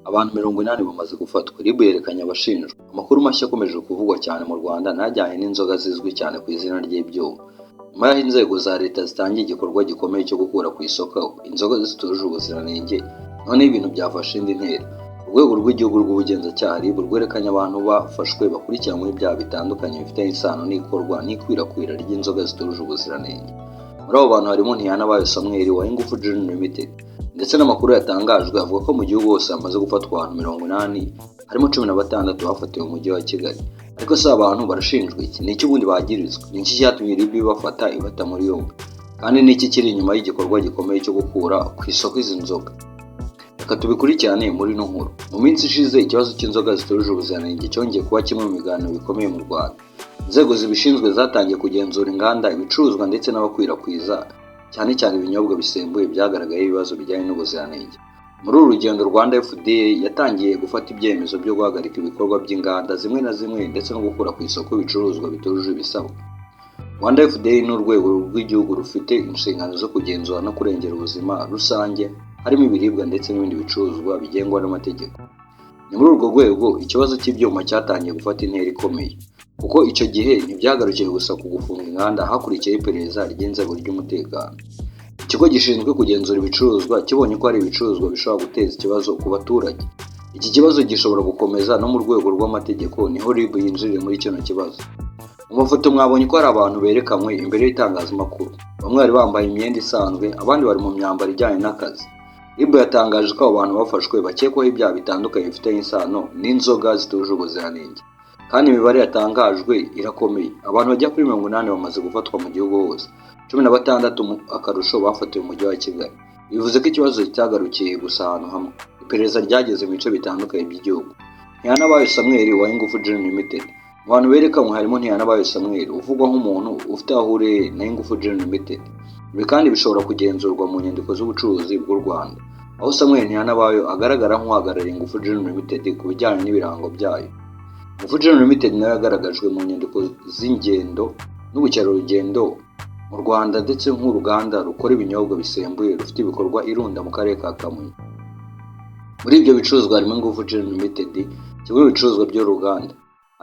Abantu 80 bamaze gufatwa, RIB yerekanye abashinjwa. Amakuru mashya akomeje kuvugwa cyane mu Rwanda ni ajyanye n'inzoga zizwi cyane ku izina ry'ibyuma. Nyuma y'aho inzego za leta zitangiye igikorwa gikomeye cyo gukura ku isoko inzoga zitujuje ubuziranenge, noneho ibintu byafashe indi ntera. Urwego rw'Igihugu rw'Ubugenzacyaha RIB rwerekanye abantu bafashwe bakurikiranyweho ibyaha bitandukanye bifitanye isano n'ikorwa n'ikwirakwira ry'inzoga zitujuje ubuziranenge. Muri abo bantu harimo Ntihanabayo Samuel wa Ingufu Gin Limited, ndetse n'amakuru yatangajwe avuga ko mu gihugu hose hamaze gufatwa abantu 80, harimo 16 bafatiwe mu mujyi wa Kigali. Ariko se abantu barashinjwa iki? Ni iki ubundi bagirizwa? Ni iki cyatumye RIB ibafata ibata muri yombi? Kandi ni iki kiri inyuma y'igikorwa gikomeye cyo gukura ku isoko izi nzoga? Reka tubikurikirane muri ino nkuru. Mu minsi ishize, ikibazo cy'inzoga zitujuje ubuziranenge cyongeye kuba kimwe mu biganiro bikomeye mu Rwanda. Inzego zibishinzwe zatangiye kugenzura inganda, ibicuruzwa ndetse n'abakwirakwiza, cyane cyane ibinyobwa bisembuye byagaragayeho ibibazo bijyanye n'ubuziranenge. Muri uru rugendo, Rwanda FDA yatangiye gufata ibyemezo byo guhagarika ibikorwa by'inganda zimwe na zimwe ndetse no gukura ku isoko ibicuruzwa bitujuje ibisabwa. Rwanda FDA ni urwego rw'igihugu rufite inshingano zo kugenzura no kurengera ubuzima rusange, harimo ibiribwa ndetse n'ibindi bicuruzwa bigengwa n'amategeko. Ni muri urwo rwego ikibazo cy'ibyuma cyatangiye gufata intera ikomeye, kuko icyo gihe ntibyagarukiye gusa ku gufunga inganda, hakurikiyeho iperereza ry'inzego ry'umutekano. Ikigo gishinzwe kugenzura ibicuruzwa kibonye ko hari ibicuruzwa bishobora guteza ikibazo ku baturage. Iki kibazo gishobora gukomeza no mu rwego rw'amategeko, niho RIB yinjiriye muri kino kibazo. Mu mafoto mwabonye ko hari abantu berekanywe imbere y'itangazamakuru. Bamwe bari bambaye imyenda isanzwe, abandi bari mu myambaro ijyanye n'akazi. RIB yatangaje ko abo bantu bafashwe bakekwaho ibyaha bitandukanye bifitanye isano n'inzoga zitujuje ubuziranenge. Kandi imibare yatangajwe irakomeye. Abantu bagera kuri 80 bamaze gufatwa mu gihugu hose. 16 mu akarusho bafatiwe mu mujyi wa Kigali. Bivuze ko ikibazo kitagarukiye gusa ahantu hamwe. Iperereza ryageze mu bice bitandukanye by'igihugu. Ntihanabayo Samuel wa Ingufu Gin Limited. Mu bantu berekanwe harimo Ntihanabayo Samuel uvugwa nk'umuntu ufite aho ahuriye na Ingufu Gin Limited. Ibi kandi bishobora kugenzurwa mu nyandiko z'ubucuruzi bw'u Rwanda, aho Samuel Ntihanabayo agaragara nk'uhagarariye Ingufu Gin Limited ku bijyanye n'ibirango byayo. Ingufu Gin Limited nayo yagaragajwe mu nyandiko z'ingendo n'ubukerarugendo mu Rwanda ndetse nk'uruganda rukora ibinyobwa bisembuye rufite ibikorwa i Runda mu karere ka Kamonyi. Muri ibyo bicuruzwa harimo Ingufu Gin Limited, kimwe mu bicuruzwa by'uruganda.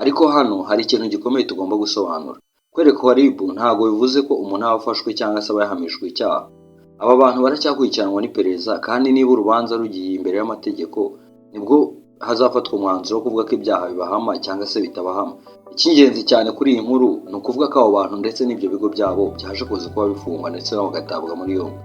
Ariko hano hari ikintu gikomeye tugomba gusobanura. Kwerekwa RIB ntabwo bivuze ko umuntu aba afashwe cyangwa se aba yahamijwe icyaha. Aba bantu baracyakurikiranwa n'iperereza, kandi niba urubanza rugiye imbere y'amategeko nibwo hazafatwa umwanzuro wo kuvuga ko ibyaha bibahama cyangwa se bitabahama. Icy'ingenzi cyane kuri iyi nkuru ni ukuvuga ko abo bantu ndetse n'ibyo bigo byabo byaje kuza kuba bifungwa ndetse nabo bagatabwa muri yombi.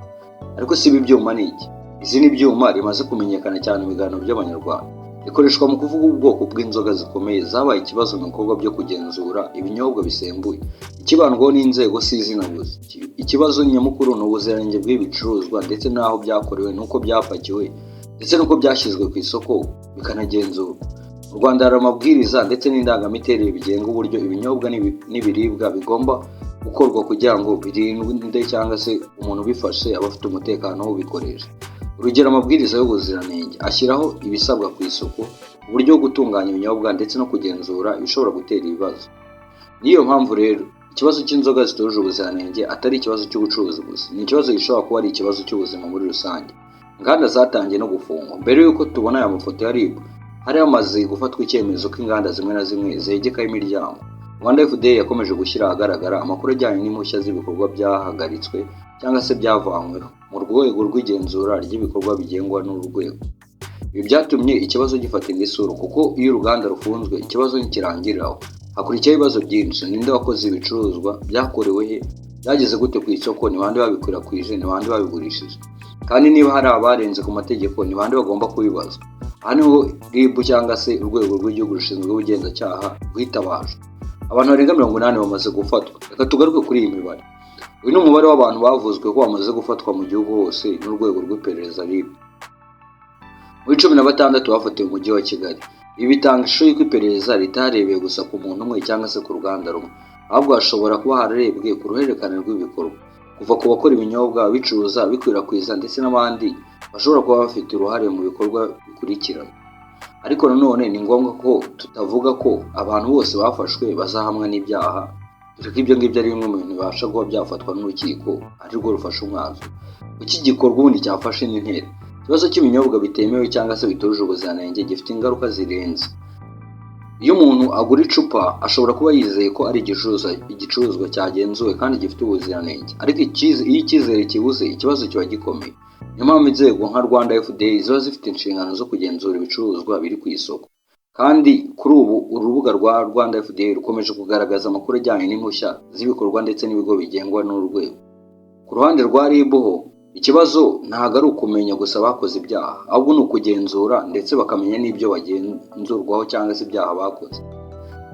Ariko si ibi byuma ni iki? Izina ibyuma rimaze kumenyekana cyane mu biganiro by'Abanyarwanda. Rikoreshwa mu kuvuga ubwoko bw'inzoga zikomeye zabaye ikibazo mu bikorwa byo kugenzura ibinyobwa bisembuye. Ikibandwaho n'inzego si izina gusa. Ikibazo nyamukuru ni ubuziranenge bw'ibi bicuruzwa ndetse n'aho byakorewe n'uko byapakiwe ndetse n'uko byashyizwe ku isoko bikanagenzurwa. Mu Rwanda hari amabwiriza ndetse n'indangamiterere bigenga uburyo ibinyobwa n'ibiribwa bigomba gukorwa kugira ngo birinde cyangwa se umuntu ubifashe aba afite umutekano w'ubikoresha. Urugero, amabwiriza y'ubuziranenge ashyiraho ibisabwa ku isuku, uburyo bwo gutunganya ibinyobwa ndetse no kugenzura ibishobora gutera ibibazo. Niyo mpamvu rero ikibazo cy'inzoga zitujuje ubuziranenge atari ikibazo cy'ubucuruzi gusa, ni ikibazo gishobora kuba ari ikibazo cy'ubuzima muri rusange. Inganda zatangiye no gufungwa. Mbere y'uko tubona aya mafoto ya RIB, hari hamaze gufatwa icyemezo ko inganda zimwe na zimwe zegekaho imiryango. Rwanda FDA yakomeje gushyira ahagaragara amakuru ajyanye n'impushya z'ibikorwa byahagaritswe cyangwa se byavanyweho mu rwego rw'igenzura ry'ibikorwa bigengwa n'uru rwego. Ibi byatumye ikibazo gifata indi sura, kuko iyo uruganda rufunzwe ikibazo ntikirangirira aho. Hakurikiyeho ibibazo byinshi: ninde wakoze ibicuruzwa, byakorewe he, byageze gute ku isoko, ni bande babikwirakwije, ni bande babigurishije? Kandi niba hari abarenze ku mategeko, ni bande bagomba kubibazwa? Aha niho RIB cyangwa se Urwego rw'Igihugu rushinzwe Ubugenzacyaha rwitabajwe. Abantu barenga 80 bamaze gufatwa. Reka tugaruke kuri iyi mibare. Uyu ni umubare w'abantu bavuzwe ko bamaze gufatwa mu gihugu hose n'urwego rw'iperereza RIB. Muri 16 bafatiwe mu mujyi wa Kigali. Ibi bitanga ishusho y'uko iperereza ritarebeye gusa ku muntu umwe cyangwa se ku ruganda rumwe, ahubwo hashobora kuba hararebwe ku ruhererekane rw'ibikorwa, kuva ku bakora ibinyobwa, ababicuruza, ababikwirakwiza ndetse n'abandi bashobora kuba bafite uruhare mu bikorwa bikurikirana. Ariko nanone ni ngombwa ko tutavuga ko abantu bose bafashwe bazahamwa n'ibyaha, dore ko ibyo ngibyo ari bimwe mu bintu bibasha kuba byafatwa n'urukiko, ari rwo rufashe umwanzuro. Kuki igikorwa ubundi cyafashe indi ntera? Ikibazo cy'inzoga zitujuje ubuziranenge cyatangiye kugaragara Ikibazo cy'ibinyobwa bitemewe cyangwa se bitujuje ubuziranenge gifite ingaruka zirenze. Iyo umuntu agura icupa, ashobora kuba yizeye ko ari igicuruzwa cyagenzuwe kandi gifite ubuziranenge, ariko iyo icyizere kibuze, ikibazo kiba gikomeye. Niyo mpamvu inzego nka Rwanda FDA ziba zifite inshingano zo kugenzura ibicuruzwa biri ku isoko. Kandi kuri ubu urubuga rwa Rwanda FDA rukomeje kugaragaza amakuru ajyanye n'impushya z'ibikorwa ndetse n'ibigo bigengwa n'urwego. Ku ruhande rwa RIB ho, ikibazo ntabwo ari ukumenya gusa abakoze ibyaha, ahubwo ni ukugenzura ndetse bakamenya n'ibyo bagenzurwaho cyangwa se ibyaha bakoze.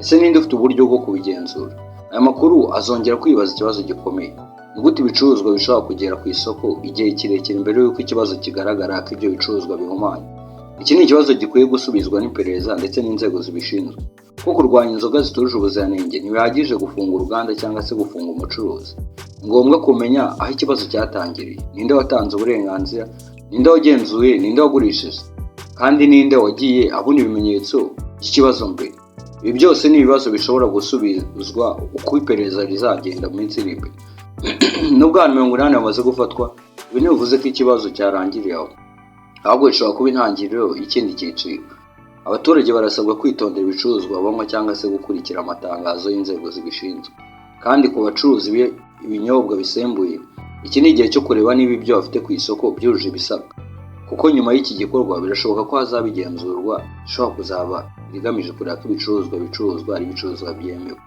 Ese ninde ufite uburyo bwo kubigenzura? Aya makuru azongera kwibaza ikibazo gikomeye: ni gute ibicuruzwa bishobora kugera ku isoko igihe kirekire mbere y'uko ikibazo kigaragara ko ibyo bicuruzwa bihumanye? Iki ni ikibazo gikwiye gusubizwa n'iperereza ndetse n'inzego zibishinzwe, kuko kurwanya inzoga zitujuje ubuziranenge ntibihagije gufunga uruganda cyangwa se gufunga umucuruzi. Ni ngombwa kumenya aho ikibazo cyatangiriye: ninde watanze uburenganzira, ninde wagenzuye, ninde wagurishije, kandi ninde wagiye abona ibimenyetso by'ikibazo mbere? Ibi byose ni ibibazo bishobora gusubizwa uko iperereza rizagenda mu minsi iri imbere. Nubwo abantu 80 bamaze gufatwa, ibi ntibivuze ko ikibazo cyarangiriye aho, ahubwo bishobora kuba intangiriro y'ikindi cyiciro. Abaturage barasabwa kwitondera ibicuruzwa banywa cyangwa se gukurikira amatangazo y'inzego zibishinzwe. Kandi ku bacuruzi ibinyobwa bisembuye, iki ni igihe cyo kureba niba ibyo bafite ku isoko byujuje ibisabwa, kuko nyuma y'iki gikorwa birashoboka ko hazaba igenzurwa rishobora kuzaba rigamije kureba ko ibicuruzwa bicuruzwa ari ibicuruzwa byemewe.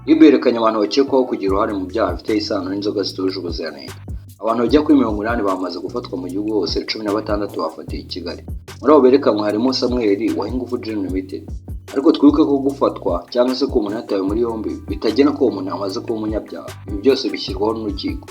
RIB yerekanye abantu bakekwaho kugira uruhare mu byaha bifite isano n'inzoga zitujuje ubuziranenge. Abantu bagera kuri 80 bamaze gufatwa mu gihugu hose, 16 bafatiwe i Kigali. Muri abo berekanwe harimo Samuel wa Ingufu Gin Limited. Ariko twibuke ko gufatwa cyangwa se ko umuntu yatawe muri yombi bitagena ko uwo muntu amaze kuba umunyabyaha. Ibi byose bishyirwaho n'urukiko.